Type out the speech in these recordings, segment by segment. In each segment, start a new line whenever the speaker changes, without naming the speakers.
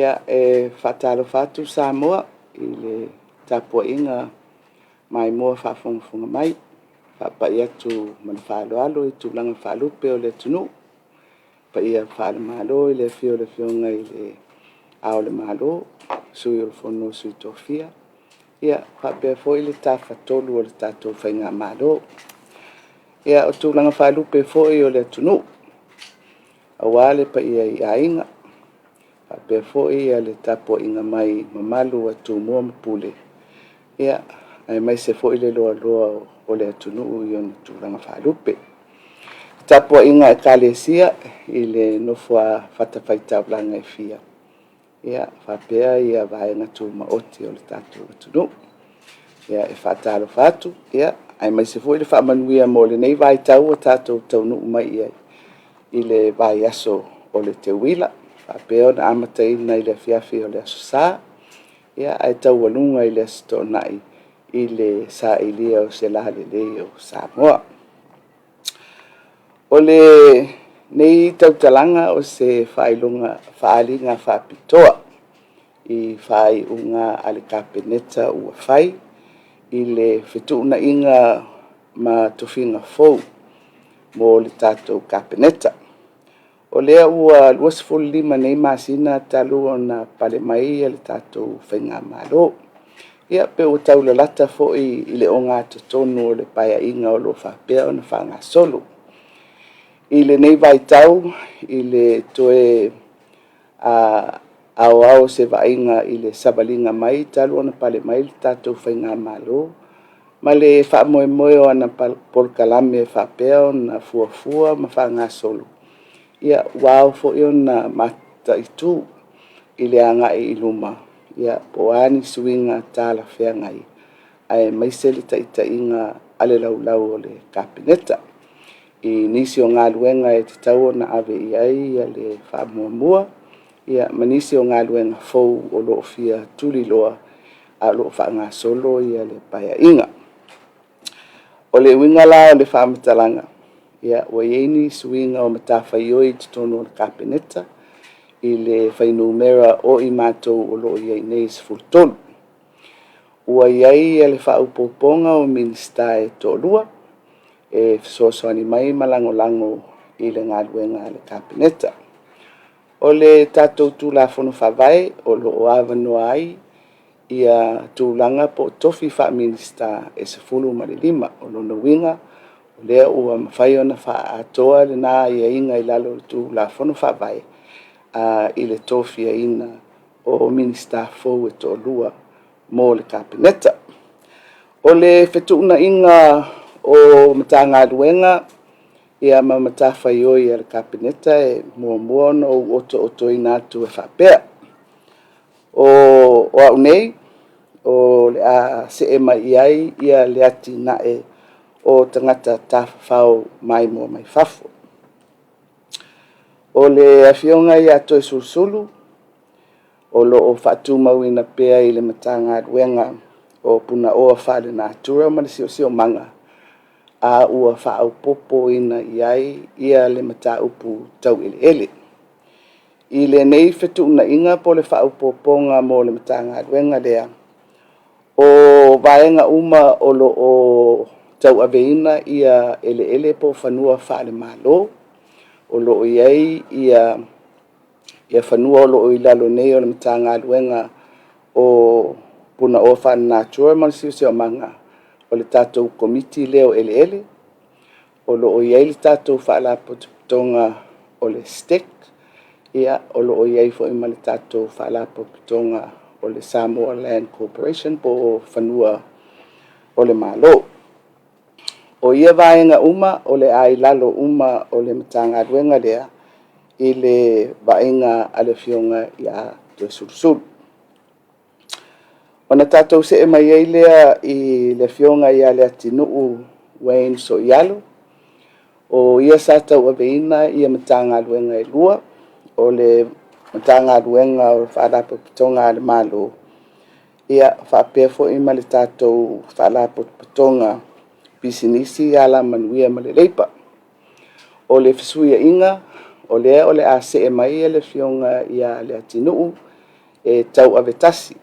Ia, e faatalofa atu Samoa i le tapuaiga maimoa faafogafoga mai. E faapai atu ma le faaaloalo i tulaga faalupe o le atunuu, paia faale-Malo i le afio o le Afioga i Le Ao o le Malo, Sui o le Fono a Sui Tofia faapea foi le Tafatolu o le tatou faigamalo. Ia, o tulaga faalupe foi o le atunuu aua le paia i aiga, faapea foi le tapuaiga mai i mamalu a Tumua ma Pule, aemaise foi le loaloa o le atunuu i ona tulaga faalupe. Le tapuaiga a Ekalesia i le nofo a fatafaitaulaga e fia faapea vaega tumaoti o le tatou atunuu. E faatalofa atu aemaise foi le faamanuia mo lenei vaitau ua tatou taunuu mai i ai i le vaiaso o le Teuila ua faapea ona amataina i le afiafi o le Aso Sa ae taualuga i le Aso Toonai i le sailia o se lalelei o Samoa. O lenei tautalaga o se faaaliga faapitoa i faaiuga a le Kapeneta ua fai i le fetuunaiga ma tofiga fou mo le tatou Kapeneta. O lea ua 25 nei masina talu ona pale mai le tatou faigamalo. Ia pe ua taulalata foi i le ogatotonu o le Paeaiga o lo o faapea ona faagasolo. I lenei vaitau i le toe aoao o se vaaiga i le savaliga mai talu ona pale mai le tatou faigamalo ma le faamoemoe o ana polokalame e faapea ona fuafua ma faagasolo, ua ao foi ona mataitu i le agai i luma po o a ni suiga talafeagai aemaise le taitaiga a le laulau a le Kapeneta i nisi o galuega e tatau ona ave i ai le faamuamua ma nisi o galuega fou o lo o fia tuliloa a o lo o faagasolo le Paeaiga. O le uiga la o le faamatalaga, ua i ai ni suiga o matafaioi i totonu o le Kapeneta i le fuainumera o i matou o lo o i ai nei e 13. Ua i ai le faaopoopoga o Minisita e toalua e fesoasoani mai ma lagolago i le galuega a le Kapeneta. O le tatou Tulafono Faavae o lo o avanoa ai tulaga po o tofi faa-Minisita e 15. O lona uiga, o lea ua mafai ona faaatoa lena aiaiga i lalo o le Tulafono Faavae i le tofiaina o Minisita fou e toalua mo le Kapeneta. O le fetuunaiga o Matagaluega ma matafaioi a le Kapeneta e muamua ona ou otootoina atu e faapea; O au nei, o le a see mai i ai le atinae o tagata tafafao maimoa mai fafo. O le Afioga ia Toeolesulusulu o lo o faatumauina pea i le Matagaluega o Punaoa Faalenatura ma le Siosiomaga, a ua faaopoopoina i ai le mataupu tau eleele. I lenei fetuunaiga po o le faaopoopoga mo le Matagaluega lea, o vaega uma o lo o tauaveina eleele po o fanua faale-Malo, o lo o i ai fanua o lo o i lalo nei o le Matagaluega o Punaoa Faalenatura ma le Siosiomaga, o le tatou Komiti lea o Eleele, o lo o i ai le tatou Faalapotopotoga o le STEC, o lo o i ai foi ma le tatou Faalapotopotoga o le Samoa Land Corporation po o Fanua o le Malo. O ia vaega uma o le a i lalo uma o le Matagaluega lea i le vaaiga a le Afioga ia Toeolesulusulu. Ona tatou see mai ai lea i le Afioga ia Leatinuu Wayne Sooialo, o ia sa tauaveina Matagaluega e lua, o le Matagaluega o Faalapotopotoga a le Malo faapea foi ma le tatou Faalapotopotoga Pisinisi, Alamanuia ma le Leipa. O le fesuiaiga, o lea o le a see mai le Afioga ia Leatinuu. e tauave tasi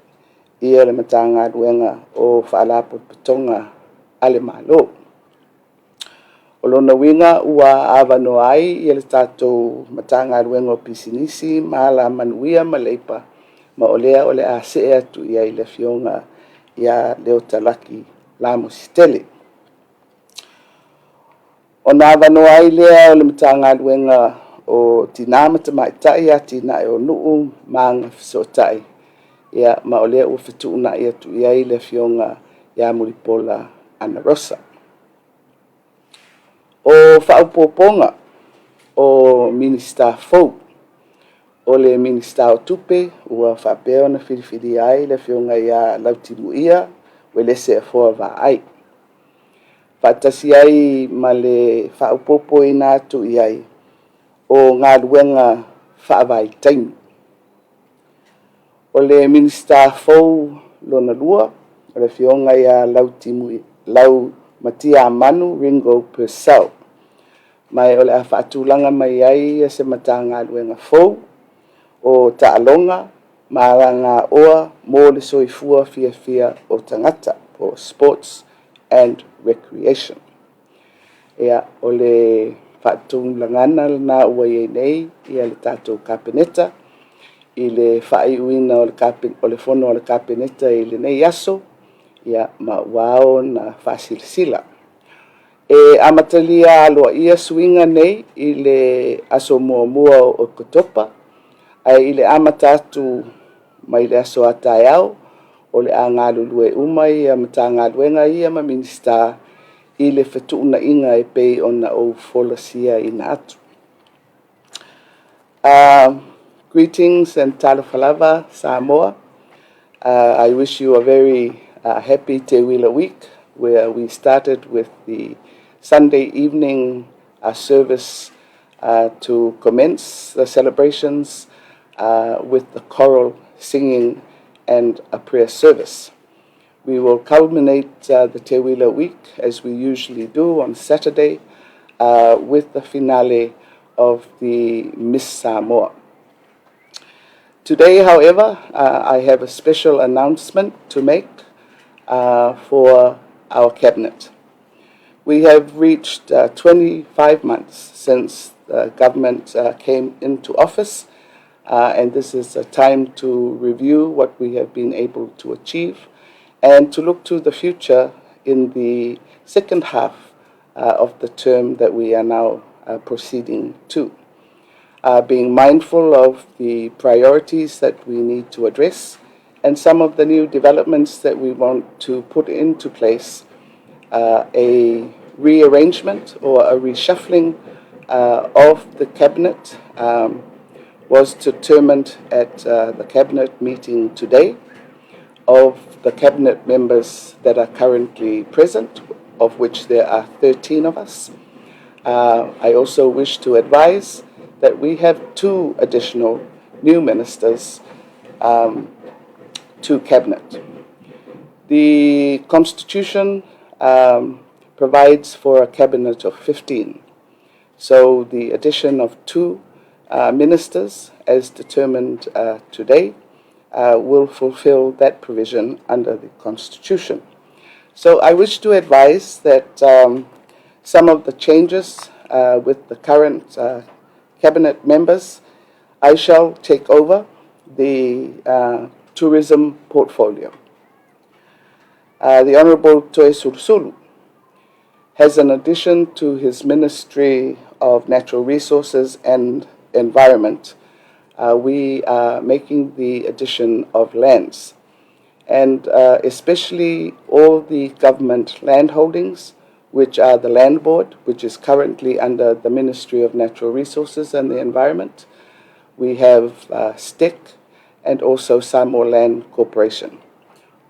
le Matagaluega o Faalapotopotoga a le Malo. O lona uiga ua avanoa ai le tatou Matagaluega o Pisinisi ma Alamanuia ma Leipa, ma o lea o le a see atu i ai le Afioga ia Leota Laki Lamositele. Ona avanoa ai lea o le Matagaluega o Tina ma Tamaitai, Atinae o Nuu ma Agafesootai, ma o lea ua fetuunai atu i ai le Afioga ia Mulipola Anarosa. O faaopoopoga o Minisita fou, o le Minisita o Tupe ua faapea ona filifilia ai le Afioga ia Lautimuia Uelese Afoa Vaai. Faatasi ai ma le faaopoopoina atu i ai o galuega faavaitaimi. O le Minisita fou lona lua, o le Afioga ia Laumatiamanu Ringo Purcell, ma o le a faatulaga mai ai se Matagaluega fou o Taaloga ma Alagaoa mo le Soifua Fiafia o Tagata po o Sports and Recreation. Ia, o le faatulagaga lena ua i ai nei le tatou Kapeneta i le faaiuina o le Fono a le Kapeneta i lenei aso, ma ua ao ona faasilasila. E amatalia aloaia suiga nei i le aso 1 o Oketopa, ae i le amata atu mai le aso a taeao, o le a galulue uma Matagaluega ia ma Minisita i le fetuunaiga e pei ona ou folasiaina atu. Greetings and talofa lava Samoa. I wish you a very happy Teuila week, where we started with the Sunday evening service to commence the celebrations with the choral singing and a prayer service. We will culminate the Teuila week as we usually do on Saturday with the finale of the Miss Samoa. Today, however, I have a special announcement to make for our cabinet. We have reached 25 months since the government came into office, and this is a time to review what we have been able to achieve and to look to the future in the second half of the term that we are now proceeding to. Being mindful of the priorities that we need to address and some of the new developments that we want to put into place, a rearrangement or a reshuffling of the cabinet was determined at the cabinet meeting today of the cabinet members that are currently present, of which there are 13 of us. I also wish to advise that we have two additional new ministers to cabinet. The Constitution provides for a cabinet of 15. So the addition of two ministers, as determined today, will fulfill that provision under the Constitution. So I wish to advise that some of the changes with the current cabinet members, I shall take over the tourism portfolio. The Honourable Toeolesulusulu has, in addition to his Ministry of Natural Resources and Environment, we are making the addition of lands, and especially all the government land holdings, which are the Land Board, which is currently under the Ministry of Natural Resources and the Environment. We have STEC and also Samoa Land Corporation.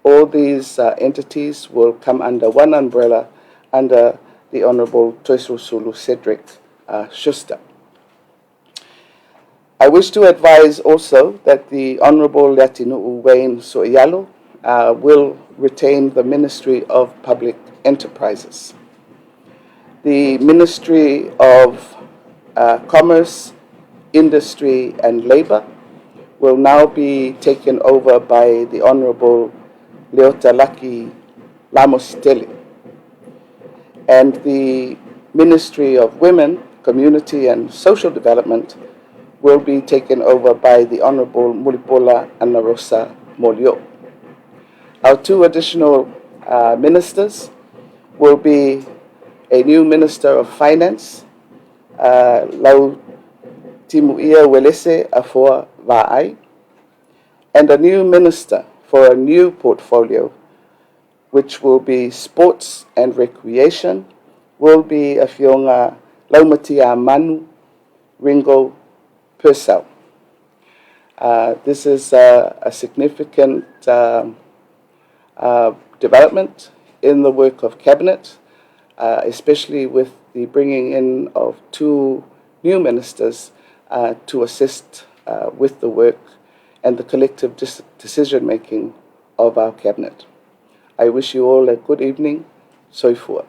All these entities will come under one umbrella under the Honourable Toeolesulusulu Cedric Schuster. I wish to advise also that the Honourable Leatinu'u Wayne So'oialo will retain the Ministry of Public Enterprises. The Ministry of Commerce, Industry and Labour will now be taken over by the Honorable Leota Laki Lamositele. And the Ministry of Women, Community and Social Development will be taken over by the Honorable Mulipola Anarosa Morio'u. Our two additional ministers will be a new Minister of Finance, Lau Timuia Uelese Afoa Vaai, and a new minister for a new portfolio, which will be Sports and Recreation, will be Afioga Laumatiamanu Ringo Purcell. This is a significant development in the work of Cabinet, especially with the bringing in of two new ministers to assist with the work and the collective decision making of our Cabinet. I wish you all a good evening. Soifua.